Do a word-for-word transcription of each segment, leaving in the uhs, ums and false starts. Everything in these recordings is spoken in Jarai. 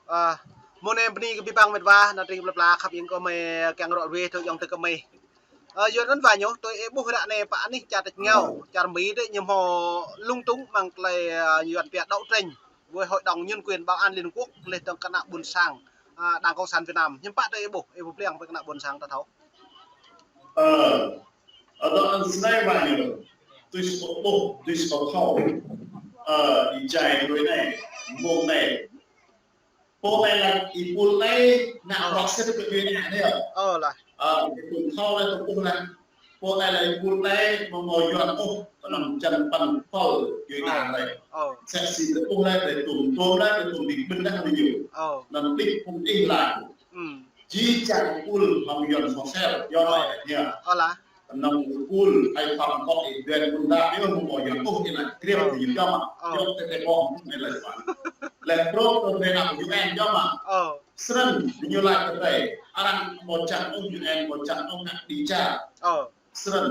Ơ, mơ̆ng anai bơni kơ abih bang met wa, ană tring plơi pla khăp ing kơ mơi kiăng ră ruai tơ ayŏng adơi kơ mơi. Ơ, yua anŭn wa ñu, tui ih ƀuh ră anai pơ anih čar tač rơngiao, čar Mi dih ñu hmâo lung tung mơ̆ng tơlơi, ơ, Yuan pia đấu tranh với Hội đồng Nhân quyền Bảo an Liên Hợp Quốc, leh dơ̆ng kơ ană ƀôn sang, ơ, Đảng Cộng sản Việt Nam. Hiư̆m pă tui ih ƀuh, ih ƀuh plĕng ƀơi kơ ană ƀôn sang ta thâo. Ơ, ơ, dŏ anŭn snei wa ñu, tui ih ƀuh, tui ih thâo. Ơ, ih jai tui anai, mơ̆ng anai. Pô anai laĭ ih pul anai, ngă ruă sĭt kơ djuai ană anai. Ơ, laih. Ơ, ih pul thâo laih, tui ih ƀuh laih. Pô anai laĭ ih pul anai, mơ̆ng mơ̆ng Yuan ôh, kơnơ̆ng čăn păn păl djuai ană anai. Ơ. Sĕ si tui ih ƀuh laih, tui tum tum laih, tui tum ƀing ƀing đah ƀing ñu. Ơ. Anŭn đĭ phung ih laĭ. Či čang pul hăng Yuan song sel, Yuan laĭ ñu. Ơ, laih. Anŭn pul, ai păm kŏ ih duen pun đa, ih mơ̆ng mơ̆ng Yuan ôh, ih laĭ kriăp ih yua mă. Ơ. Yua tơlơi kŏ, ih laĭ mă. Leh krok kơ duen ană U N yua mă. Ơ. Snăn, ñu laĭ kơ tơlơi, arăng mơ̆ čang ôh U N, mơ̆ čang ôh ngă đi ča. Ơ. Snăn,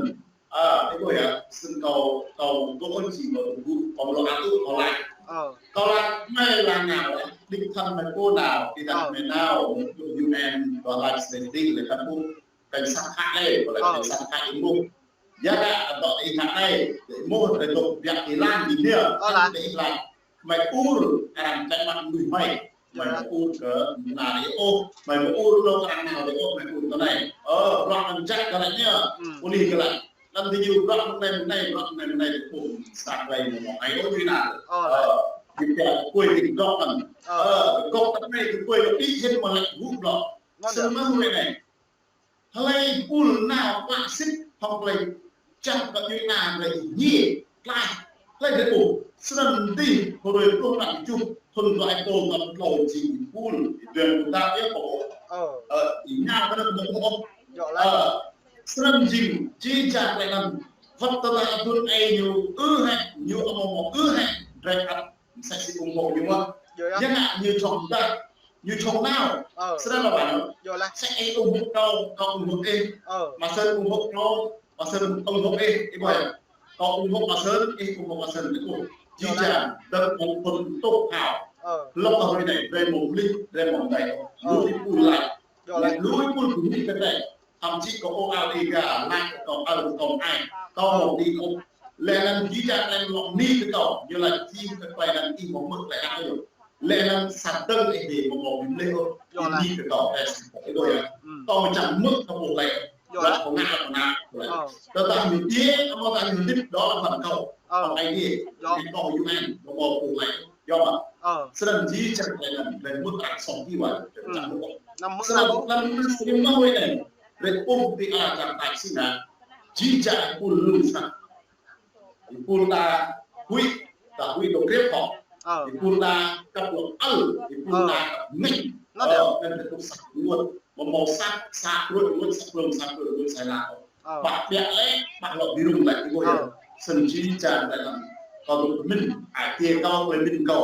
ơ, ih ƀuh yơh, snăn kâo, kâo gơ̆ ôh či kâo tơgŭ, kâo lŏ atŭ, kâo laĭ. Ơ. Kâo laĭ, mơi lăng nao, đĭ thăn mơi pô nao, đĭ thăn mơi nao, U N, dua lač sĕ đĭ leh thăn pô. Cảnh sát hại đây, gọi là cảnh sát hại ih mơ̆. Yua kơ dŏ ih hại đây, ih mơ̆ tơlơi dŏ biă ih lăng ih nia, ơ, laih. Ih lăng. Mơi ur, arăng tĕ mă mơnuih mơi. Mơi ur kơ ană ih ôh, mơi ur lŏ arăng nao ih ôh, mơi ur tơ anai. Ơ, bruă anŭn čăk kơ laĭ nia, pôlis kơ laĭ. Anŭn tơ ñu bruă anai anai, bruă anai anai, ih ƀuh sa klei mơ̆ mơ̆ ai ôh djuai ană. Ơ, laih. Ơ, ih pia kơ kuai ih gŏ anŭn. Ơ. Ơ, gŏ tơ anai, kơ kuai lŏ đĭ hĭn mơ̆ laĭ hŭp lŏ. Anŭn yơh. Snăn mơ̆ huĭ anai. Hlơi pul nao klă sĭt hŏng klei čang kơ djuai ană klei ñi klai. Hlơi dê ƀuh, snăn dih, hruê pluh năm čuh, thŭn dua êbâo dua pluh jing pul, duen pul đa yơh kơ ôh. Ơ. Ơ, ih ngă kơ anŭn kơ ƀuh ôh. Yơh laih. Ơ, snăn jing, či čang klei anŭn. Wăt tơdah adŭn ai ñu ư hĕ, ñu amâo mâo ư hĕ, drei ăt msĕ si ủng hộ ñu mơ̆. Yơh, yơh. Yua ngă ñu čŏng dah, ñu čŏng nao. Ơ. Snăn lŏ wa ñu. Yơh laih. Sĕ ih ủng hộ kâo, kâo ủng hộ ih. Ơ. Mă Sơn ủng hộ kâo, Mă Sơn ủng hộ ih, ih ƀuh yơh. Kâo ủng hộ Mă Sơn, ih ủng hộ Mă Sơn, ih ƀuh. Yơh laih. Či čang, dơ̆ng ƀơ̆ng phŭn tŭk hao. Ơ. Lŏ kơ huĭ anai, drei mơ̆ mlih, drei mơ̆ mdei. Ơ. Lui pul laih. Yơh laih. Lui pul bơni kơ drei. Thậm chí kơ ôh al ih ga, lač kơ kâo al kâo ai, kâo mơ̆ đĭ ôh. Leh anŭn či čang leh lŏ ni kơ kâo, ñu laĭ či kơ klei anŭn ih mơ̆ mơ̆ klei anŭn yơh. Leh anŭn sa dơ̆ng ih dê mơ̆ mơ̆ bi mlih ôh, yơh laih. Ni kơ kâo, eh, ih ƀuh yơh. Ơ. Kâo mơ̆ čang mơ̆ kơ ƀuh leh. Yơh laih. Lač kâo ngă kơ ană, ƀuh leh. Ơ. Tơdah ñu dê, amâo tơdah ñu dê, đó là phần kâo. Ơ. Còn ai dê, yơh. Kâo U N, mơ̆ mơ̆ ƀuh leh. Yơh mă. Ơ. Snăn či čang leh anŭn, leh mơ̆ arăng song ki wa, čang mơ̆. Năm mơ̆ snăn, năm mơ̆ snăn mơ̆ huĭ anai. Rĕ pum ti a čang tač si ngă. Či čang pul lu sa. Ih pul ta huĭ, ta huĭ dŏ kriăp hŏ. Ơ. Ih pul ta kăp lŏ ăl, ih pul ta kăp mĕñ. Anŭn yơh. Ơ, anŭn ta kăp sa luăt. Mơ̆ mâo sa, sa luăt, luăt sa plông, sa plông, luăt sa la. Ơ. Ƀă biă leh, ƀă lŏ bi rŭng leh, ih ƀuh yơh. Ơ. Snăn či čang leh anŭn. Kâo dŏ pơmĭn, ai tiê kâo, klei mĭn kâo.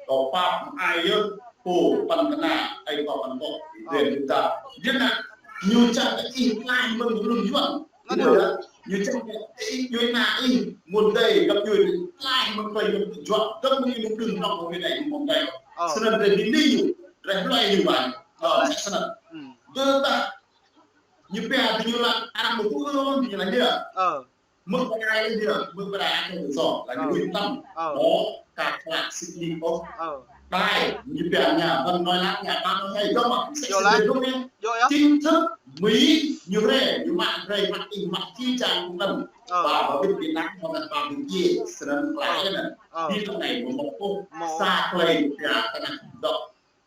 Kâo pap ai yơh, pô păn kơna, ai kâo păn kâo. Ơ. Dê ta. Yua ngă, ñu čang kơ ih klai mơ̆ng ƀuôn Yuan. Anŭn yơh. Ñu čang kơ ih, djuai ană ih, mơ̆ng dei găp djuai, klai mơ̆ng klei ñu juă, dơ̆ng mơ̆ng ih mơ̆ng đưm nŏng mơ̆ng dei mơ̆ng dei. Ơ. Snăn drei bi ni ñu, drei hloi ñu ƀai. Ơ, snăn. Tơdah ñu pia tơ ñu laĭ arăng mơ̆ ƀuh ôh, ñu laĭ nia. Ơ. Mơ̆ ƀai nia, mơ̆ ƀai ăt tơ sô, laĭ ñu lui tăm. Ơ. Ơ, ka klă sĭt nik ôh. Ơ. Đai, ñu pia nhà văn nói lắm, nhà văn nói hay, yơh mă, yơh laih. Yơh yơh. Chính thức Mỹ, ñu rê, ñu mă rê, mă ih, mă či čang kơ anŭn. Ơ. Ba, ba bit Việt Nam, ba bit Việt Nam, snăn klă anŭn. Ơ. Bi tơ anai mơ̆ mơ̆ ôh, mơ̆. Sa klei pia tơnah dŏ.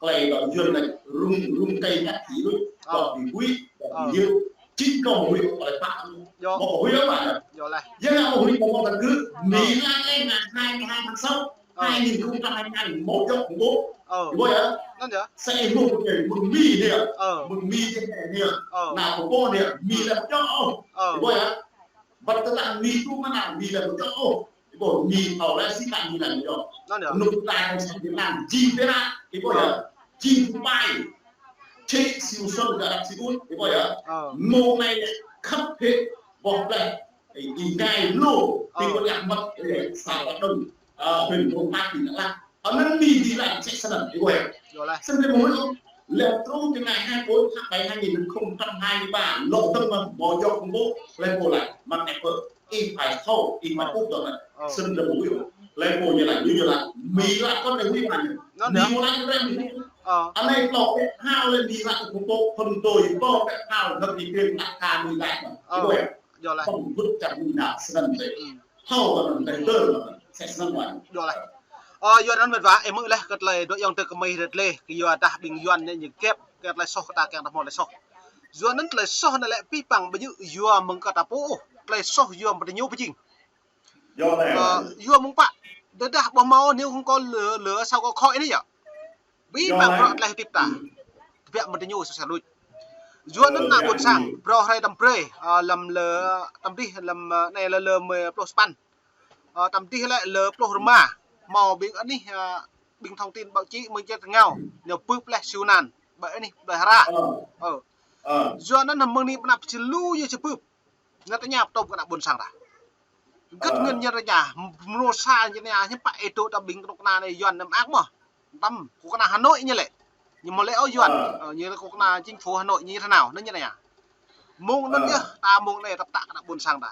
Klei dŏ Yuan laĭ rŭng, rŭng kơi ngă thí đôč, dŏ bi huĭ, dŏ bi hiư̆m. Chính kâo huĭ kơ klei pă. Yơh. Mơ̆ huĭ ôh mă. Yơh laih. Yua ngă mơ̆ huĭ kơ mơ̆ kơ Mi laĭ leh ngă hai mươi hai tháng sáu, hai nghìn không trăm hai mươi hai, mơ̆ djŏ mơ̆. Ơ. Ih ƀuh yơh. Anŭn yơh. Sa ih mơ̆ kơ mơ̆ng Mi nia. Ơ. Mơ̆ng Mi nia. Ơ. Nao kơ pô nia, Mi laĭ mơ̆ djŏ ôh. Ơ. Ih ƀuh yơh. Wăt tơdah Mi tu mơnă, Mi laĭ mơ̆ djŏ ôh. Ih ƀuh Mi thâo laĭ si kă Mi laĭ mơ̆ djŏ. Anŭn yơh. Nŭk ta kông sản Việt Nam, jing pia nă, ih ƀuh yơh. Ơ. Jing ƀai. Čih siu sôn gah ră siu, ih ƀuh yơh. Ơ. Mơ̆ng anai khăp hĭ, boh pleh. Ih, ih ngai lu, ơ. Ih ƀuh yơh mơ̆, ơ, sa đơ̆ng. Ơ, huyện Mường Lát ih laĭ. Anŭn Mi dĭ laĭ sĕ snăn, ih ƀuh yơh. Yơh lah. Snăn ih ƀuh yơh. Lĕ truh tơngai hai pô, tháng bảy hai nghìn không trăm hai mươi ba, lŏ dơ̆ng mơ̆n, ƀu djơ̆ kơ ƀuh, lĕ pô laĭ, mă nĕ pơ, ih phải thâo, ih phải ƀuh tơnăn. Snăn ih ƀuh yơh. Lĕ pô ñu laĭ, ñu laĭ, Mi laĭ kơ anai huĭ mơ̆n. Mi laĭ kơ anai huĭ. Anai tlŏ, hao lĕ Mi laĭ kơ pô, phŭn tui pô, hao, ngă Mi kơ̆ng, ngă kơ Mi laĭ mơ̆n. Ih ƀuh yơh. Yơh lah. Phŭn ƀuh čar Mi nă, snăn tĕ. Thâo kơ anŭn tĕ tơl mơ̆n, sĕ snăn mơ̆n. Yơh lah. Ơ, yua anŭn mĕt wa, ih hmư̆ laih kơ tơlơi dŏ yŏng tơ kơmơi rĕt lĕ, kơ yua dah ƀing Yuan anai ñu kĕp, kơ tơlơi soh kơ ta kiăng ta hmâo tơlơi soh. Yua anŭn tơlơi soh anai lĕ pĭ păng ƀu djơ̆ yua mơ̆ng kơ ta pô ôh, tơlơi soh yua mơ̆ng tơ ñu pơjing. Yơh lah. Ơ, yua mơ̆ng pă, tơdah ƀu hmâo ñu hŏng kơ lơ, lơ asâo kơ khŏi anai yơh. Ƀĭ mă bruă tơlơi hơdip ta. Tơbiă mơ̆ng tơ ñu sô sa luč. Yua anŭn ană ƀôn sang, phrâo hrơi tăm brơi, ơ, lăm lơ, tăm dih, lăm, ơ, anai lơ, lơ mười pluh sapăn. Ơ, tăm dih lĕ lơ pluh rơma. Hmâo ƀing anih, ơ, ƀing thông tin báo chí mơ̆ng čar tơngao. Ñu bưp laih siu nan. Ƀơi anih, ƀơi hra. Ơ. Yua anŭn mơ̆ng anai pơnăp či lu yơh či bưp. Ngă tơña pơtô kơ ană ƀôn sang ta. Gĭt ngăn ñu rơña, mrô sa ñu rơña, hiư̆m pă ih dŏ ta ƀing kơnuk kơna anai Yuan anăm ak mơ̆. Tăm, kơnuk kơna Hà Nội ñu lĕ. Ñu hmâo lĕ ôh Yuan, ơ, ñu lĕ kơnuk kơna chính phủ Hà Nội ñu rơnao, anŭn ñu rơña. Mơ̆ng anŭn yơh, ta mơ̆ng anai tơpă kơ ană ƀôn sang ta.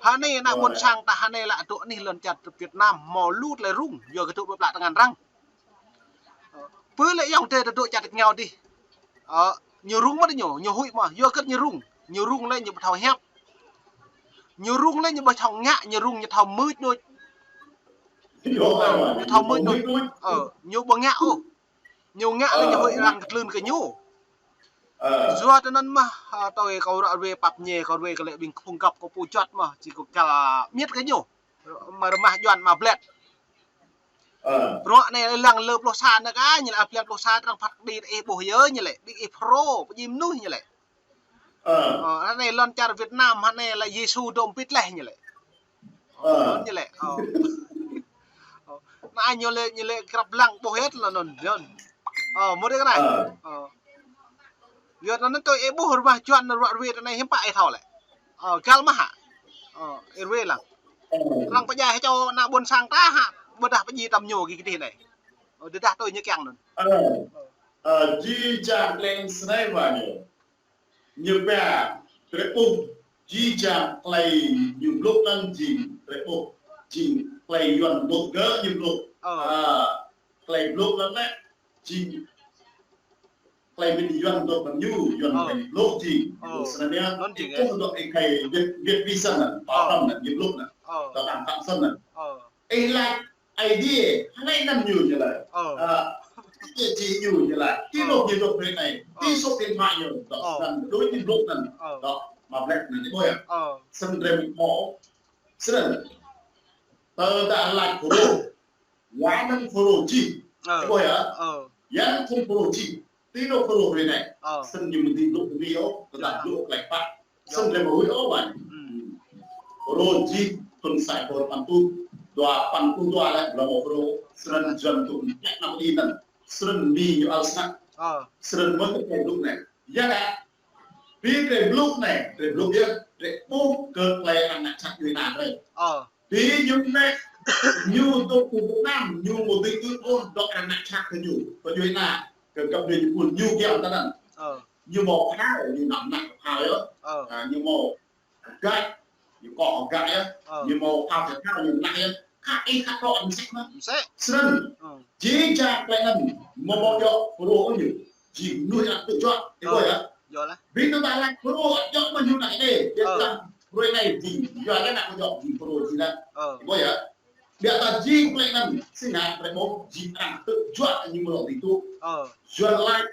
Hơnai ană ƀôn sang ta, hơnai lĕ dŏ anih lŏn čar Việt Nam, hmâo lu tơlơi rŭng, yua kơ dŏ ƀơi plă tơngan arăng. Pơ lĕ yŏng tơ tơ dŏ čar tơngao dih. Ơ, ñu rŭng mơ̆ ñu, ñu huĭ mơ̆, yua kơ ñu rŭng. Ñu rŭng lĕ ñu ƀu thâo hiăp. Ñu rŭng lĕ ñu ƀu thâo ngă, ñu rŭng ñu thâo mưč đôč. Ơ, ñu thâo mưč đôč. Ơ, ñu ƀu ngă ôh. Ñu ngă lĕ ñu huĭ arăng kơtlưn kơ ñu. Yua tơ anŭn mơ̆, ơ, tui kâo ră ruai pap ñe, kâo ruai kơ lĕ ƀing kơ phung găp kâo pô juăt mơ̆, či kâo kăl miĕt kơ ñu. Mă rơmah Yuan mă blĕt. Bruă anai lăng lơ pluh sa anai kơ, ñu lĕ blĕt pluh sa trăng phat kơđi ih ƀuh yơh ñu lĕ, ƀing ih phrâo, pơjing mơnuih ñu lĕ. Ơ, anai lŏn čar Việt Nam, anai lĕ Yêsu dŏ mpit laih ñu lĕ. Ơ, ñu lĕ, ơ. Ơ, anai ñu lĕ, ñu lĕ krăp lăng ƀuh hĕt lă anŭn, anŭn. Ơ, mơ̆ dih kơ anai. Ơ. Yua anŭn tui ih ƀuh rơmah Yuan ruă ruai tơ anai hiư̆m pă ih thâo lĕ. Ơ, găl mơ̆ hă. Ơ, ih ruai lăng. Lăng pơdjai hơčâo ană ƀôn sang ta hă, ƀôdah pơjing tăm ñu kơ kơdih anai. Ơ, tơdah tui ñu kiăng anŭn. Ơ, ơ, jih jang kleng snei wa ñu. Ñu ba, drơi ƀuh, jih jang klei ñu blŭ anŭn jing, drơi ƀuh, jing, klei Yuan blŭ gơ̆ ñu blŭ. Ơ. Ơ, klei blŭ anŭn lĕ, jing, klei mĭn Yuan dŏ kơ ñu, Yuan klei blŭ jing. Ơ. Snăn yơh, anŭn jing, ih ƀuh dŏ ih klei Việt, Việt Vi Săn anŭn, pă răm anŭn, ñu blŭ anŭn. Ơ. Dŏ tang tang săn anŭn. Ơ. Ih laĭ Aê Diê, hlei anăn ñu ñu laĭ. Ơ. Ơ, địa chỉ ñu ñu laĭ. Ti lôk ñu dŏ hrơi anai. Ti số điện thoại ñu. Dŏ snăn, đối với blŭ anŭn. Ơ. Dŏ, mă blĕt anŭn, ih ƀuh yơh. Ơ. Snăn drei mă. Snăn. Tơdah laĭ Phrô. Wa anăn Phrô jih. Ơ. Ih ƀuh yơh. Ơ. Yang thŭn Phrô jih. Ti anôk Phrô hrơi anai. Ơ. Snăn ñu mơ̆ dĭ blŭ kơ Mi ôh, tơdah blŭ klei pă. Snăn lĕ mơ̆ huĭ ôh ƀai. Phrô jih thŭn sa êbâo dua păn êtuh, dua păn êtuh dua lĕ blŭ mơ̆ Phrô. Snăn Yuan tŭ mơ̆ klĕ nao dĭ anăn. Snăn Mi ñu ăl snăk. Ơ. Snăn mơ̆ kơ klei blŭ anai. Yua anŭn, bi klei blŭ anai, klei blŭ yơh, klei ƀuh kơ klei arăng ngă čăk djuê ana drei. Ơ. Bi ñu anai, ñu dŏ kơ Việt Nam, ñu mơ̆ dĭ ư ôh dŏ arăng ngă čăk kơ ñu, kơ djuê ana, kơ găp djuê ñu pun, ñu giăm tơ anăn. Ơ. Ñu mâo phao, ñu ngă ngă phao yơh. Ơ. Ă, ñu mâo găt, ñu kŏ găt yơh. Ơ. Ñu mâo phao kơ phao, ñu ngă yơh. Khă ih khă kŏ msĕ mơ̆n. Msĕ. Snăn. Ơ. Jih jang klei anăn, mâo mâo djŏ Phrô ñu. Jing mơnuih ăt tŭ juă, ih ƀuh yơh. Yơh lah. Bi tơdah laĭ Phrô ăt djŏ mơ̆ ñu anai dê. Ơ. Tơdah Phrô anai jing, yua anăn ăt djŏ jing Phrô jing anăn. Ơ. Ih ƀuh yơh. Biă ta jing klei anăn, si ngă drei ƀuh, jing arăng tŭ juă ñu mơ̆ lŏ dĭ tŭ. Ơ. Yuan laĭ,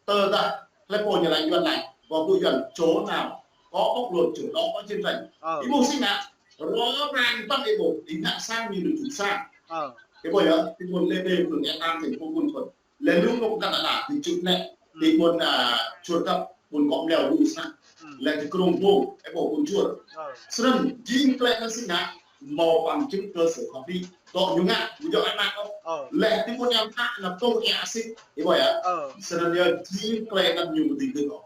tơdah hlei pô ñu laĭ Yuan laĭ, ƀuh ƀu Yuan, chỗ nào có bóc lột, chỗ đó có chiến tranh. Ơ. Ih ƀuh si ngă, rõ ràng ƀăng ih ƀuh, ih ngă sang ñu nao jŭm sang. Ơ. Ih ƀuh yơh, ih ƀuh Lê Đê, phường Nghĩa An, thành phố Buôn Thuột. Lĕ lu anôk Canada, ti čŭt nĕ, ti ƀuôn, ă, Čuôr Kăp, ƀuôn Kŏ Mleo lu snăk. Lĕ ti Krông Bông, ơ, ƀuôn Čuôr. Snăn, jing klei anăn si ngă, mâo bằng chứng cơ sở pháp lý. Dŏ ñu ngă, ñu djŏ anăn ôh. Lĕ ti ƀuôn Yang Thak, nao tŏng ia asik, ih ƀuh yơh. Snăn yơh, jing klei anăn ñu mơ̆ dĭ gưt ôh.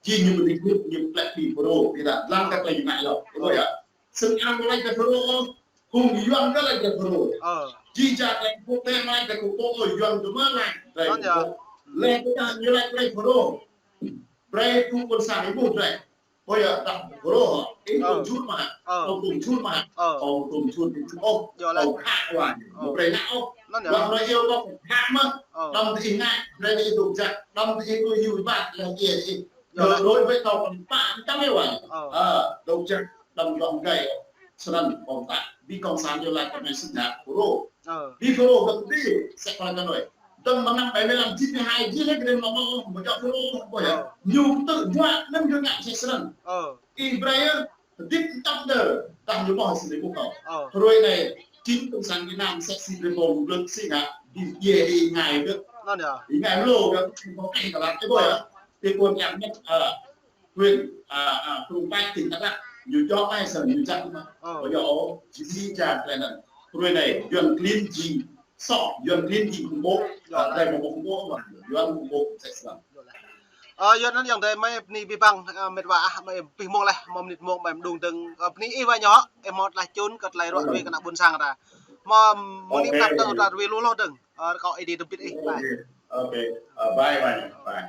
Jing ñu mơ̆ dĭ gưt, ñu plĕ bi Phrô, ƀiădah, lăng kơ klei ñu ngă yơh, ih ƀuh yơh. Snăn arăng laĭ kơ Phrô ôh, hŏng Yuan kơ laĭ kơ Phrô. Ơ. Jih jang tơlơi pơpŭ tơlơi mơak tơlơi pơpŭ ôh, Yuan tơmơ̆ laĭ tơlơi pơpŭ. Laih anŭn yơh. Laih kơ tah ñu laĭ tơlơi Fulro. Brơi tŭ ƀôn sang rơmô drơi. Ƀu yơh tah Fulro hă. Ih tŭm čut mă. Ơ. Ih tŭm čut mă. Ơ. Ih tŭm čut mă. Ơ. Yơh laih. Ih khă wa. Ơ. Brơi ngă ôh. Anŭn yơh. Wa anŭn yơh kâo khă mơ̆. Ơ. Đăm tơ ih ngă. Brơi tơ ih dŏ jak. Đăm tơ ih kơ yua ƀă. Laih yơh ih. Yơh laih. Đối với kâo kâo pă tăm yơh wa. Ơ. Ơ, dŏ jak. Đăm dŏ gai. Snăn kâo pă. Bi kông san yơh laĭ kơ mơi sĭt ngă. Fulro. Ơ. Bi Fulro găp đi. Sĕ kơ anŭn. Tơm mơnam ƀai mơnam jit ñu hai jit lĕ kơ đêm mơ̆ mơ̆ mơ̆ jăk Fulro mơ̆ yơh. Ơ. Ñu tŭ dua năm ñu ngă sĕ snăn. Ơ. Ih brơi yơh, dĭp tăp đơ, tah ñu mơ̆ sĭ lĕ kơ kâo. Ơ. Hrơi anai, chính cộng sản Việt Nam sĕ sĭ brơi bông blơ̆t sĭ ngă, dĭp djai ih ngai đơ. Anŭn yơh. Ih ngai mlô kơ, kâo kĕ kơ lăk, ih ƀuh yơh. Ih ƀuh yang mĕt, ơ, huyện, ơ, ơ, Krông Pach tỉnh Đắk Lắk, ñu jŏk ai săn, ñu jăk mơ̆. Ơ. Ƀuh yơh, ôh, jĭ jăk lĕ anŭn. Hrơi anai, Yuan klin jing Sŏ, Yuan klin jing khủng bố. Yơh. Ơ, laih. Drei mă khủng bố, Yuan khủng bố, sĕ snăn. Yơh laih. Ơ, yơh anŭn yơh drei mơi bơni abih bang, ơ, mĕt wa ah, mơi abih mông laih, mơ̆ mơnit mông mơi mơđung dơ̆ng, ơ, bơni ih wa ñu, ih mơ̆ tơlơi čun kơ tơlơi ruă ruai kơ ană ƀôn sang ta. Mơ̆ mơnit mơnam dơ̆ng ta ruai lu lu dơ̆ng. Ơ, kâo ih đi tơbit ih, bye. Ôkê. Ôkê. Ơ, bye, bye, bye.